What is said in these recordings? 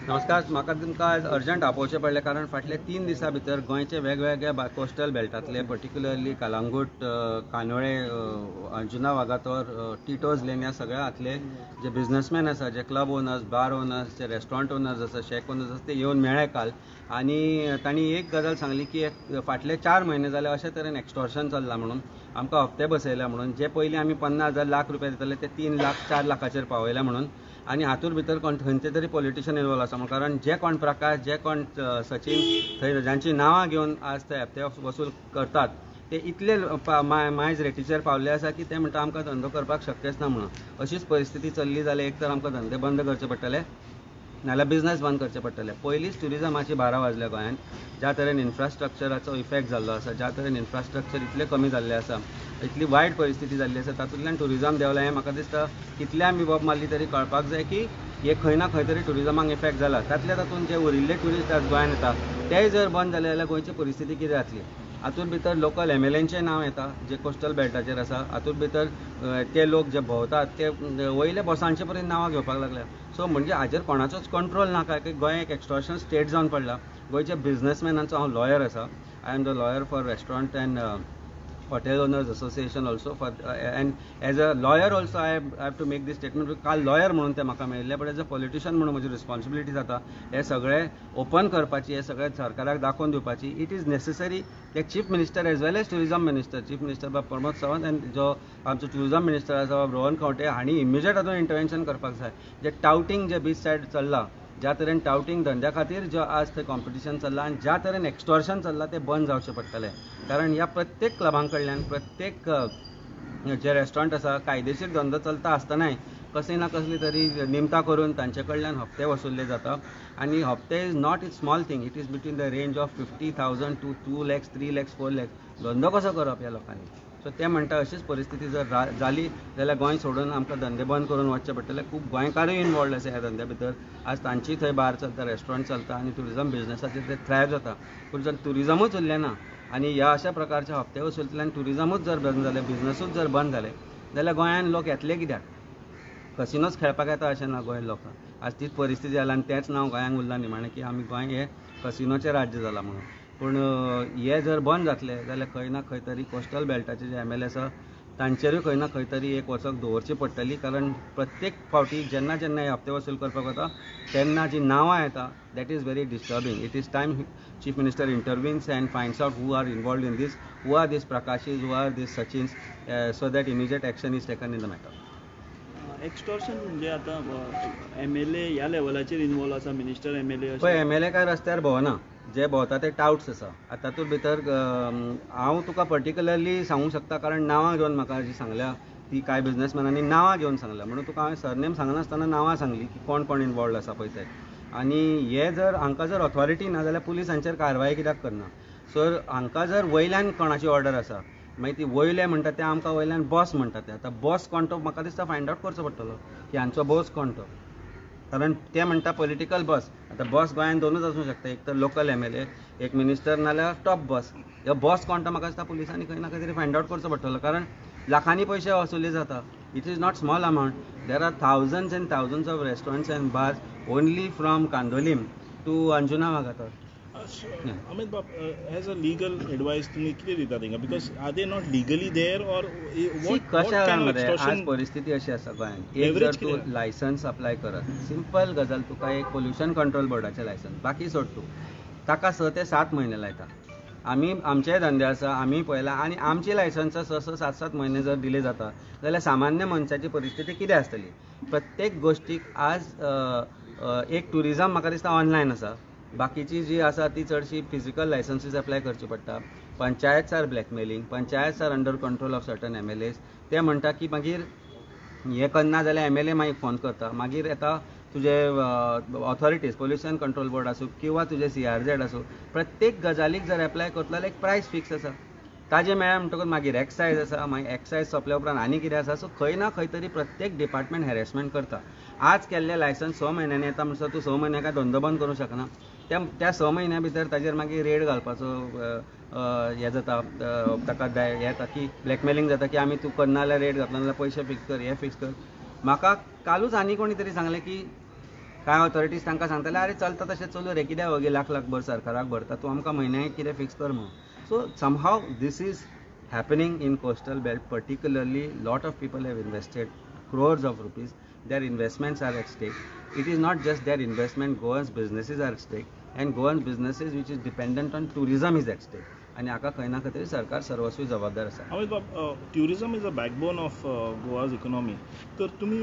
नमस्कार, म्हाका तुमकां आयज अर्जंट आपोवचें पडलें कारण फाटले 3 दिसां भितर गोंयचे वेगवेगळ्या कोस्टल बेल्टांतले particularly Calangute, Candolim, Anjuna Vagator, Tito's lane ह्या सगळ्या जे बिजनसमॅन आसा, जे क्लब ओनर्स, बार ओनर्स, जे रेस्टॉरंट ओनर्स आसा, शॅक ओनर्स आसा, ते येवन मेळ्ळे काल आनी तांणी एक गजाल सांगली की फाटले 4 म्हयने जाले अशे तरेन एक्स्टॉर्शन चल्लां म्हणून, आमकां हप्ते बसयल्या म्हणून, जे पयलीं आमी 50,000 लाख रुपया दिताले ते 3 लाख 4 लाखाचेर पावयल्या म्हणून आनी हातूंत भितर कोण खंयचे तरी पॉलिटिशियन इन्वॉल्व आसा म्हणून. कारण जे कोण प्रकाश, जे कोण सचिन थंय जांची नांवां घेवन आज ते हप्ते वसूल करतात ते इतले मायज रेटीचेर पावल्ले आसा की ते म्हणटा आमकां धंदो करपाक शक्यच ना म्हणून. अशीच परिस्थिती चल्ली जाल्यार एक तर आमकां धंदे बंद करचे पडटले नाल्यार बिजनस बंद करचे पडटले. पयलींच ट्युरिजमाची 12 वाजल्या गोंयांत, ज्या तरेन इन्फ्रास्ट्रक्चराचो इफेक्ट जाल्लो आसा, ज्या तरेन इन्फ्रास्ट्रक्चर इतलें कमी जाल्लें आसा, इतली वायट परिस्थिती जाल्ली आसा, तातूंतल्यान ट्युरिजम देंवलां हें म्हाका दिसता कितलें आमी बोब मारली तरी कळपाक जाय की हे खंय ना खंय तरी ट्युरिजमाक इफेक्ट जाला. तातल्या तातूंत जे उरिल्ले ट्युरिस्ट आज गोंयांत येता तेय जर बंद जाले जाल्यार गोंयची परिस्थिती कितें जातली. हातूंत भितर लोकल एमएलएंचें नांव येता जे कोस्टल बेल्टाचेर आसा, हातूंत भितर ते लोक जे भोंवतात ते वयले बॉसांचे पर्यंत नांवां घेवपाक लागल्या. सो म्हणजे हाजेर कोणाचोच कंट्रोल ना काय की गोंय एक एक्स्टॉर्शन स्टेट जावन पडला. गोंयच्या बिजनसमॅनांचो हांव लॉयर आसा, I am the lawyer for restaurant and hotel owners association also for and as a lawyer also I have to make this statement. काल लॉयर म्हणून ते म्हाका मेळिल्ले, बट एज अ पॉलिटिशियन म्हणून म्हजी रिस्पॉन्सिबिलिटी जाता हे सगळे ओपन करपाची, हे सगळे सरकाराक दाखोवन दिवपाची. It is necessary that chief minister as well as tourism minister, chief minister Bab Pramod Sawant and जो आमचो ट्युरिजम मिनिस्टर आसा बाब रोहन खंवटे हांणी इमिजिएट हातूंत इंटरवेन्शन करपाक जाय. जे टावटींग जे बीच सायड चल्लां, ज्या तरेन टावटींग धंद्या खातीर जो आज थंय कॉम्पिटिशन चल्लां आनी ज्या तरेन एक्स्टॉर्शन चल्लां तें बंद जावचें पडटलें. कारण ह्या प्रत्येक क्लबां कडल्यान, प्रत्येक जे रेस्टॉरंट आसा, कायदेशीर धंदो चलता आसतनाय कसली ना कसली तरी निमतां करून तांचे कडल्यान हप्ते वसुल्ले जाता. आनी हप्ते is not a small thing, it is between the range of 50,000 to 2 lakhs, 3 lakhs, 4 lakhs. धंदो कसो करप ह्या लोकांनी? सो ते म्हणटा अशीच परिस्थिती जर जाली जाल्यार गोंय सोडून आमकां धंदे बंद करून वचचें पडटलें. खूब गोंयकारूय इनवॉल्ड आसा ह्या धंद्या भितर. आज तांची थंय बार चलता, रेस्टॉरंट चलता आनी ट्युरिजम बिजनसाचेर ते थ्रायव जाता. पूण जर ट्युरिजमूच उरलें ना आनी ह्या अशा प्रकारच्या हप्ते वसुलींतल्यान ट्युरिजमूच जर बंद जालें, बिजनसूच जर बंद जालें जाल्यार गोंयांत लोक येतले कित्याक? कसिनोच खेळपाक येता अशें ना गोंय लोकांक. आज तीच परिस्थिती जाल्या आनी तेंच नांव गोंयांक उरलां निमाणें की आमी गोंय हें कसिनोचें राज्य जालां म्हणून. पूण हे जर बंद जातले जाल्यार खंय ना खंय तरी कोस्टल बेल्टाचे जे एमएलए आसा तांचेरूय खंय ना खंय तरी एक वचक दवरची पडटली. कारण प्रत्येक फावटी जेन्ना जेन्ना हे हप्ते वसूल करपाक वता तेन्ना जी नांवां येता that is very disturbing. It is time chief minister intervenes and finds out who are involved in this, who are these Prakashes, who are these Sachins, so that immediate action is taken in the matter. Extortion म्हणजे आतां MLA ह्या लेवलाचेर involve आसा, minister MLA. पळय, MLA काय रस्त्यार भोंवना, जे भोंवता ते टावट्स आसा. आतां तातूंत भितर हांव तुका पर्टिक्युलरली सांगूंक शकता कारण नांवां घेवन म्हाका जी सांगल्या ती कांय बिजनसमॅनांनी नांवां घेवन सांगल्या म्हणून तुका हांवें सरनेम सांगनासतना नांवां सांगली की कोण कोण इनवॉल्ड आसा पळय ते. आनी हे जर हांकां जर ऑथॉरिटी ना जाल्यार पुलीस हांचेर कारवाय कित्याक करना? सो हांकां जर वयल्यान कोणाची ऑर्डर आसा, मागीर ती वयले म्हणटा ते आमकां वयल्यान बॉस म्हणटा ते. आतां बॉस कोण तो म्हाका दिसता फायंड आवट करचो पडटलो की हांचो बॉस कोण तो. कारण ते म्हणटा पॉलिटिकल बॉस. आतां बॉस गोंयांत दोनूच आसूंक शकता, एक तर लोकल एमएलए, एक मिनिस्टर, नाल्यार टॉप बॉस. ह्यो बॉस कोण तो म्हाका दिसता पुलिसांनी खंय ना खंय तरी फायंड आवट करचो पडटलो. कारण लाखांनी पयशे वसुली जाता. It is not small amount. There are thousands and thousands of restaurants and bars only from Candolim to Anjuna Vagator. Amit Bab, as a legal advice तुम्ही कितें दिता तेंकां? Because are they not legally there or what kind of extortion? आज परिस्थिती अशी आसा गोंयांत, एक जर तूं लायसन्स अप्लाय करत, सिंपल गजाल, तुका एक पोल्युशन कंट्रोल बोर्डाचें लायसन्स, बाकी सोड तूं, ताका 6 ते 7 म्हयने लायता. आमी आमचेय धंदे आसा, आमी पळयला आनी आमची लायसन्सां 6 6 7 7 म्हयने जर डिले जाता जाल्यार सामान्य मनशाची परिस्थिती कितें आसतली? प्रत्येक गोश्टीक आज एक ट्युरिजम म्हाका दिसता ऑनलायन आसा, बाकीची जी आसा ती चडशी फिजिकल लायसन्सीस अप्लाय करची पडटा. Panchayats are blackmailing, panchayats are under control of certain MLAs. ते म्हणटा की मागीर हें करना जाल्यार एमएलए मागीर फोन करता, मागीर येता तुजे ऑथॉरिटीज, पोल्युशन कंट्रोल बोर्ड आसूं किंवा तुजे CRZ आसूं, प्रत्येक गजालीक जर एप्लाय करतलो जाल्यार एक प्रायस फिक्स आसा. ताजें मेळ्ळें म्हणटकूच मागीर एक्सायज आसा, मागीर एक्सायज सोंपल्या उपरांत आनी कितें आसा. सो खंय ना खंय तरी प्रत्येक डिपार्टमेंट हॅरेसमेंट करता. आज केल्लें लायसन्स 6 म्हयन्यांनी येता म्हणसर तूं 6 म्हयन्या काय धंदो बंद करूंक शकना. त्या 6 म्हयन्या भितर ताजेर मागीर रेड घालपाचो हें जाता, ताका हें येता की ब्लॅकमेलिंग जाता की आमी तूं करना जाल्यार रेड घातलो नाल्यार पयशे फिक्स कर, हें फिक्स कर. म्हाका कालूच आनी कोणी तरी सांगलें की कांय ऑथॉरिटीज तांकां सांगताले अरे चलता तशें चलूं रे, कित्याक वगी लाख लाख भर सरकाराक भरता, तूं आमकां म्हयन्याक कितें फिक्स कर म्हणून. So somehow this is happening in coastal belt particularly. Lot of people have invested crores of rupees, their investments are at stake. It is not just their investment, Goans businesses are at stake and Goan businesses which is dependent on tourism is at stake. आनी हाका खंय ना खंय तरी सरकार सर्वस्वी जबाबदार आसा. अमित बाब, tourism is a backbone of Goa's economy. तर तुमी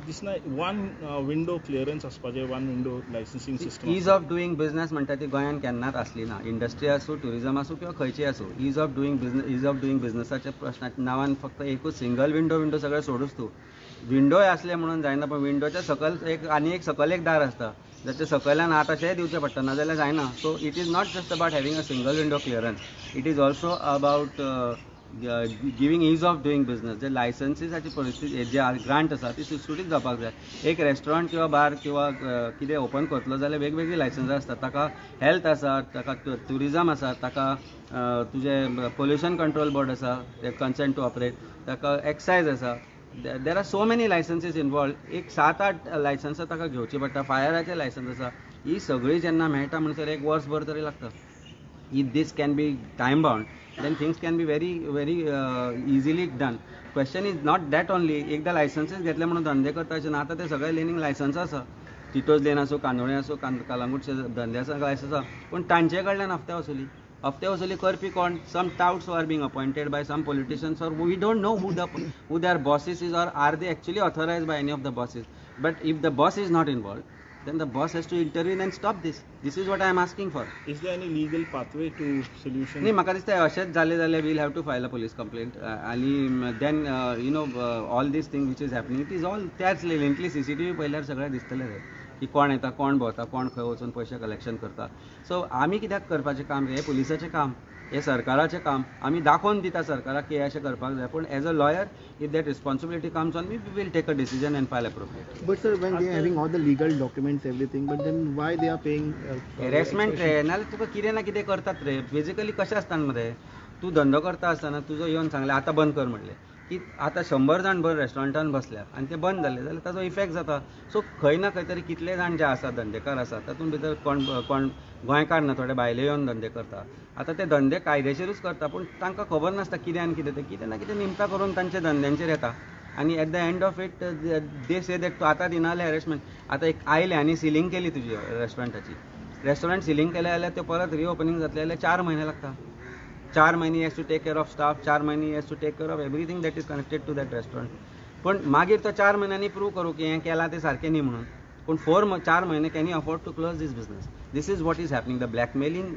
दिसना वन विंडो क्लियरन्स आसपाचें, one window licensing system? Ease of doing business म्हणटा ती गोंयांत केन्नाच आसली ना. इंडस्ट्री आसूं, ट्युरिजम आसूं किंवा खंयची आसूं, ease of doing business, ease of doing बिजनसाच्या प्रश्नाच्या नांवान फक्त एकूच सिंगल विंडो विंडो सगळें सोडूच तूं. विंडोय आसले म्हणून जायना, पण विंडोच्या सकयल एक आनी एक सकयल एक दार आसता जाच्या सकयल्यान हात अशेंय दिवचें पडटा, नाजाल्यार जायना. So it is not just about having a single window clearance, it is also about giving ease of doing business. जे लायसन्सीसाची परिस्थिती जे ग्रांट आसा ती सुटसुटीत जावपाक जाय. एक रेस्टॉरंट किंवा बार किंवा कितें ओपन करतलो जाल्यार वेगवेगळी लायसन्सां आसतात. ताका हेल्थ आसा, ताका ट्युरिजम आसा, ताका तुजें पोल्युशन कंट्रोल बोर्ड आसा, कन्सेंट टू ऑपरेट, ताका एक्सायज आसा. There are so many licenses involved. एक 7-8 लायसन्सां ताका घेवची पडटा. फायराचें लायसन्स आसा. ही सगळीं जेन्ना मेळटा म्हणसर एक वर्सभर तरी लागता. If this can be time bound, then things can be very very easily done. Question is not that only. एकदां लायसन्सीस घेतले म्हणून धंदे करता अशें ना. आतां ते सगळे लेनींग लायसन्स आसा. टिटोज लेन आसूं, कांदोळे आसूं, कलंगूटचे धंदे आसा, लायसन्स आसा, पूण तांचे कडल्यान हफ्त्या वसुली. हफ्ते वसुली करपी कोण? Some touts are being appointed by some politicians or we don't know who their bosses is or are they actually authorised by any of the bosses. But if the boss is not involved, then the boss has to intervene and stop this. This is what I am asking for. Is there any legal pathway to solution? न्ही, म्हाका दिसता अशेंच जालें जाल्यार we'll have to file a police complaint आनी then you know all this thing which is happening, it is all त्याच लेनींतली CCTV पळयल्यार सगळें दिसतलें रे की कोण येता, कोण भोंवता, कोण खंय वचून पयशे कलेक्शन करता. सो आमी कित्याक करपाचें काम रे? हें पुलिसाचें काम, हें सरकाराचें काम. आमी दाखोवन दिता सरकाराक की अशें करपाक जाय, पूण as a lawyer if that responsibility comes on me, we will take a decision and file appropriate. But sir, when they are having all the legal documents, everything, but then why they are paying harassment रे? नाल्यार तुका कितें ना कितें करतात रे. Basically कशें आसता मरे, तूं धंदो करता आसतना तुजो येवन सांगलें आतां बंद कर म्हणलें की आतां 100 जाण भर रेस्टॉरंटान बसल्या आनी ते बंद जाले जाल्यार ताजो इफेक्ट जाता. सो खंय ना खंय तरी कितले जाण जे आसा धंदेकार आसा तातूंत भितर कोण कोण गोंयकार ना, थोडे भायले येवन धंदे करता. आतां ते धंदे कायदेशीरूच करता, पूण तांकां खबर नासता कितें आनी कितें तें, कितें ना कितें निमतां करून तांच्या धंद्यांचेर येता आनी at the end of it they say that तूं आतां दिना जाल्यार हॅरेसमेंट. आतां एक आयलें आनी सिलींग केली तुजी रेस्टॉरंटाची, रेस्टॉरंट सिलींग केलें जाल्यार तें परत रिओपनींग जातलें जाल्यार 4 म्हयने लागता. 4 म्हयने has to take care of staff, 4 म्हयने has to take care of everything that is connected to that restaurant. पण मागीर तो 4 म्हयन्यांनी प्रूव करूं की हें केलां तें सारकें न्ही म्हणून. पूण 4 म्हयने can you afford to close this business? This is what is happening. The blackmailing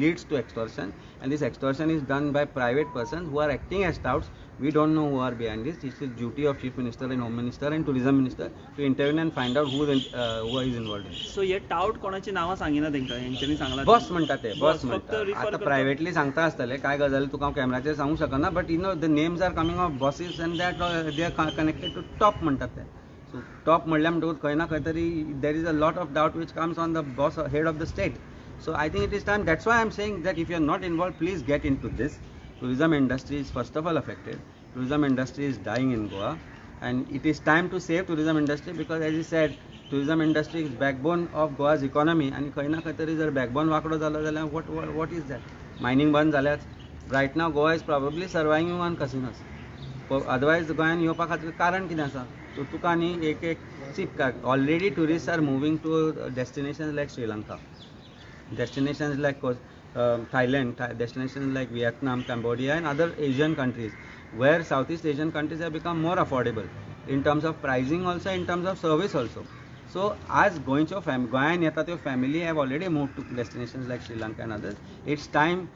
leads to extortion and this extortion is done by private persons who are acting as touts. We don't know who are behind this. It's the duty of chief minister and home minister and tourism minister to intervene and find out who is involved in. So hey tout कोणाची नांवां सांगिना तांकां, हेंच्यांनी सांगलां? Boss म्हणटा ते, boss म्हणटा. आतां privately सांगता आसतले कांय गजाली तुका हांव कॅमेराचेर सांगूंक शकना, but you know the names are coming of bosses and that they are connected to top म्हणटात ते. सो टॉप म्हणल्यार म्हणटकूच खंय ना खंय तरी there is a lot of doubt which comes on the boss head of the state. So I think it is time. That's why I am saying that if you are not involved, please get into this. Tourism industry is first of all affected. Tourism industry is dying in Goa and it is time to save tourism industry because as you said, tourism industry is backbone of Goa's economy. आनी खंय ना खंय तरी जर backbone वांकडो जालो जाल्यार what is that? Mining बंद जाल्याच. Right now Goa is probably surviving on casinos. Otherwise गोंयान येवपा खातीर कारण कितें आसा? तुका न्ही एक एक see, already tourist are moving to destinations like Sri Lanka, destinations like Thailand, destinations like Vietnam, Cambodia and other Asian countries, where Southeast Asian countries have become more affordable in terms of pricing also, in terms of service also. So आज गोंयच्यो गोंयान येता त्यो family have already move to destinations like Sri Lanka and others. It's time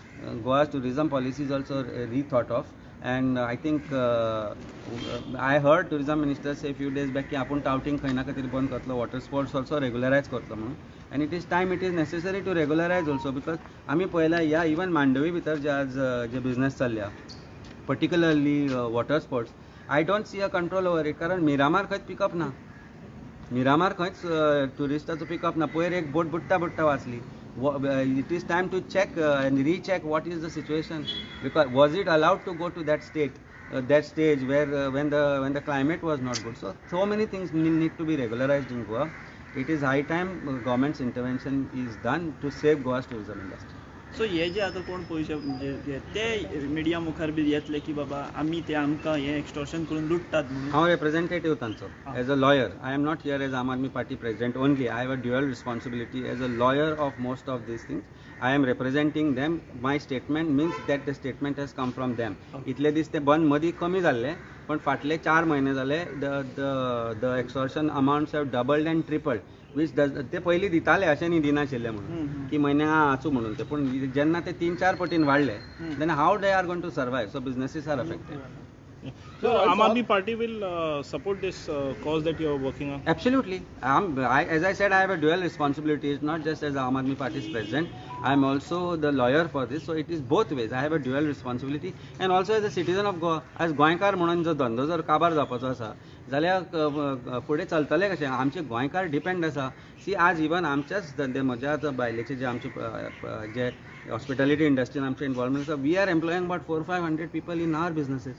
Goa's tourism policy is also rethought of. And I think I heard tourism minister say few days back की आपूण टावटींग खंय ना खंय तरी बंद करतलो, water sports also रेगुलरायज करतलो म्हणून. And it is time, it is necessary to regularise also because आमी पळयला ह्या इवन मांडवी भितर जे आज जे बिजनस चल्ल्या, particularly water sports, I don't see a control over it. कारण मिरामार खंयच पिकअप ना, मिरामार खंयच ट्युरिस्टाचो पिकअप ना. पयर एक बोट बुडटा बुडटा वाचली. It is time to check and recheck what is the situation, because was it allowed to go to that state, that stage where when the climate was not good. So many things need to be regularized in Goa. It is high time government's intervention is done to save Goa's tourism industry. So हे जे आतां कोण पयशे म्हणजे ते media मुखार बी येतले की बाबा आमी ते आमकां हें एक्स्टॉर्शन करून लुट्टात म्हणून? हांव रिप्रेझेंटेटिव्ह तांचो as a lawyer. I am not here as Aam Aadmi Party president only. I have a dual responsibility as a lawyer of most of these things. I am representing them. My statement means that the statement has come from them. इतले दीस ते बंद मदीं कमी जाल्ले, पण फाटले 4 म्हयने जाले the the the extortion amounts have doubled and tripled, which does ते पयलीं दिताले, अशें न्ही दिनाशिल्ले म्हणून की म्हयन्या आसूं म्हणून ते, पूण जेन्ना ते 3-4 पटीन वाडले then how they are going to survive. So businesses are affected. So Aam Aadmi Party will support this cause that you are working on? Absolutely. As I said, I have a dual responsibility. It's not just as Aam Aadmi Party's president. I am also the lawyer for this. So it is both ways. I have a dual responsibility and also as a citizen of Goa. As गोंयकार म्हणून जो धंदो जर काबार जावपाचो आसा जाल्यार फुडें चलतलें कशें? आमचे गोंयकार डिपेंड आसा. सी, आज इवन आमच्याच धंदे, म्हज्या आतां बायलेचे जे आमचे जे हॉस्पिटॅलिटी इंडस्ट्रीन आमचे इन्वॉल्वमेंट आसा, we are employing about 400-500 people in our businesses.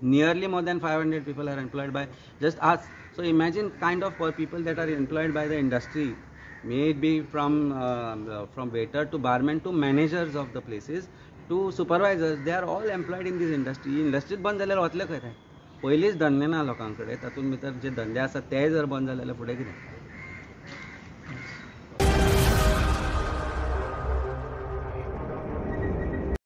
Nearly more than 500 people are employed by just us. So imagine kind of people that are employed by the industry, may it be from waiter to barman to managers of the places to supervisors, they are all employed in this industry. इंडस्ट्रीत बंद जाल्यार वतले खंय ते? पयलींच धंदे ना लोकां कडेन, तातूंत भितर जे धंदे आसात तेय जर बंद जाले जाल्यार फुडें कितें?